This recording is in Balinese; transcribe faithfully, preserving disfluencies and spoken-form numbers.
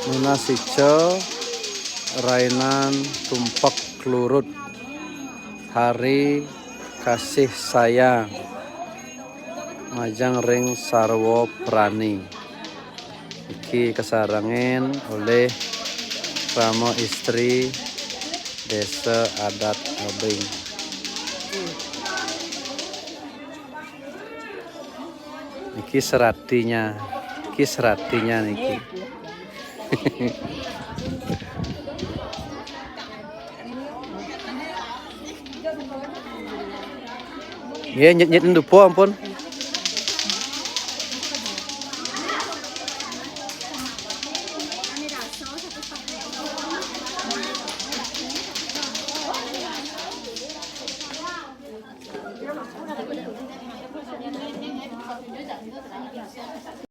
Nunas ica rainan tumpek klurut, hari kasih sayang, majeng ring sarwa prani. Iki kasarengin olih krama istri Desa Adat Abing. Niki seratinya, niki seratinya niki. Nggih, nyit-nyit dupa ampun.